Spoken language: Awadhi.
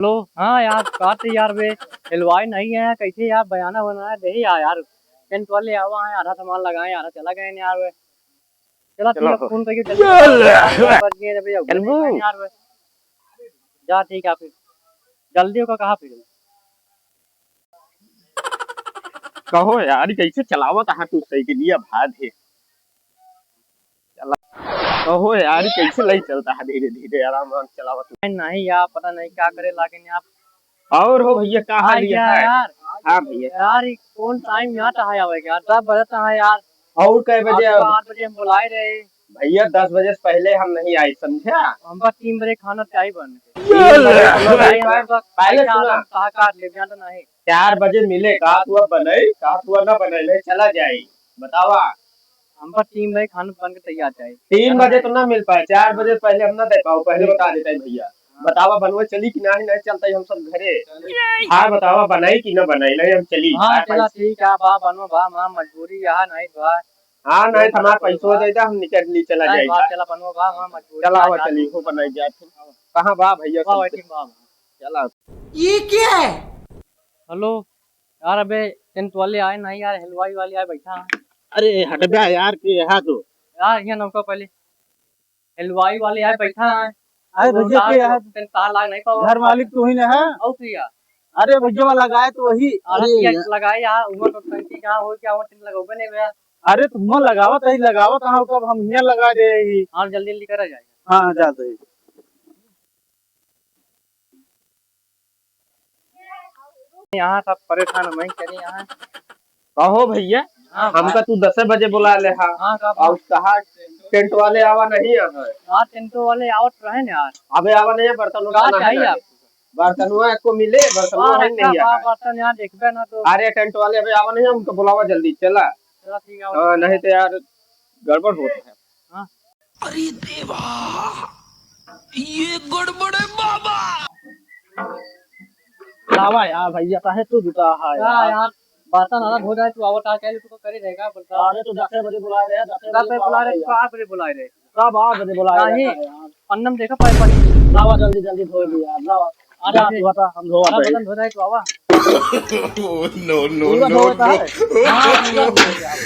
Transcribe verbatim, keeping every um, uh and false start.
हेलो, हाँ यार, का तो यार वे हलवाई नहीं है, कैसे यार बयाना बनाया दे यार, यार टेंट वाले आवा है, आधा सामान लगाए, आधा चला गए यार वे। चला ठीक चलो। है, फोन करके जल्दी चलो। बता, बज गए जब ये चलबू। यार वे। जा ठीक है फिर, जल्दी होगा कहाँ फिर? कहो यार, कैसे चलावत है तू साइकिलिया भाद है? चला। कहो यार, कैसे लई चलता है धीरे धीरे, आराम आराम चलावत। नहीं, नहीं यार, पता नहीं क्या करे, लेकिन यार। और हो भैया, का हाल आज है? यार। हाँ भैया। यार, ये कौन टाइम यहाँ तो है आवे यार, दस बजे तो है यार। और कै बजे आठ, आवे? आठ बजे हम बुलाए रहे। भैया, दस बजे से पहले हम नहीं आए, समझा? हमका तीन बजे खाना चाहिए बन। तीन बजे खाना चाहिए, पहले सुना। कहा काट ले, जानता नहीं। चार बजे मिले, कहा तू अब बनाई, कहा तू अब ना बनाई, नहीं चला जाई। बतावा। हमका तीन बजे खाना बन के तैयार चाहिए। तीन बजे तो ना मिल पाए, चार बजे से पहले हम ना दे पाओ, पहले बता देता है भैया। बतावा, बनवा चली कि नहीं, नहीं चलता ही हम सब घरे। हाँ, बतावा, बनाई कि ना बनाई, नहीं हम चली। हाँ, चला ठीक है, बा, बनवा, बा, माँ, मजबूरी यहाँ नहीं, बा। हाँ, नहीं, तो हमारा पैसो दे दे, हम निकल ली, चला नहीं, जाए। बा, चला, बनवा, बा, माँ, मजबूरी चला, यहाँ आवा, चली, हो बनाई जाए। कहाँ बा भैया, बा, सब? Waiting बा, बा। चला। ये क्या है? हेलो, यार, अबे टेंट वाले आए नहीं यार, हलवाई वाले आए, बैठा है। अरे, हट बे यार, के यहाँ तो। यार, यहाँ नौका पहले। हलवाई वाले आए बैठा है। अरे वो भैया, उतार के दो, यहाँ तन तार लाग नहीं पावा। घर मालिक तू ही ना है? और तू यार। अरे भैया, वाला लगाए तो वही। अरे अरे ये यार। लगाए यार, वो तो टंकी कहाँ हो, क्या हो, टिन लगाओ बने भैया। अरे तुम लगावत है, लगावत है, तब हम हियाँ लगा दे ही। हाँ, जल्दी जल्दी करा जाए। हाँ, जाते ही। यहाँ सब परेशान हम ही करी यहाँ। कहो भैया, हाँ, हमका भाई। तू दसे बजे बुला ले हा। हाँ, का और बात? कहा टेंट वाले आवा नहीं यहाँ? हाँ, टेंट वाले आवत रहे ना यार। अबे आवा नहीं है, बर्तन उर्तन का नहीं चाहिए लागे। आपको? बर्तन हुआ को मिले, बर्तन हुआ हाँ, है नहीं का यहाँ। बर्तन यहाँ देखबे ना तो। अरे टेंट वाले अबे आवा नहीं है, उनको बुलावा जल्दी, चला। चला ठीक है, हाँ, नहीं तो यार गड़बड़ होता है। हाँ। अरे देवा, ये गड़बड़ है बाबा। लावा यार भैया, काहे तू जुटा है का यार? यार, बर्तन अलग हो जाए, तू आवत आ, क्या तू करे रहेगा, बोलता। अरे, तू दस बजे बुलाए रहे, दस बजे दस बजे बुलाए रहे, तू आठ बजे बुलाए रहे। कब आठ बजे बुलाए रहे यार? पन्नम देखा पाए पानी। लावा, जल्दी, जल्दी धो दे यार, लावा। अरे, जा, तू हटा, हम धोवा आधा पाए। बर्तन धो जाए, तू आवा। Oh, no, no, पूरा no, धोवा no। है। हाँ, पूरा धो जाए।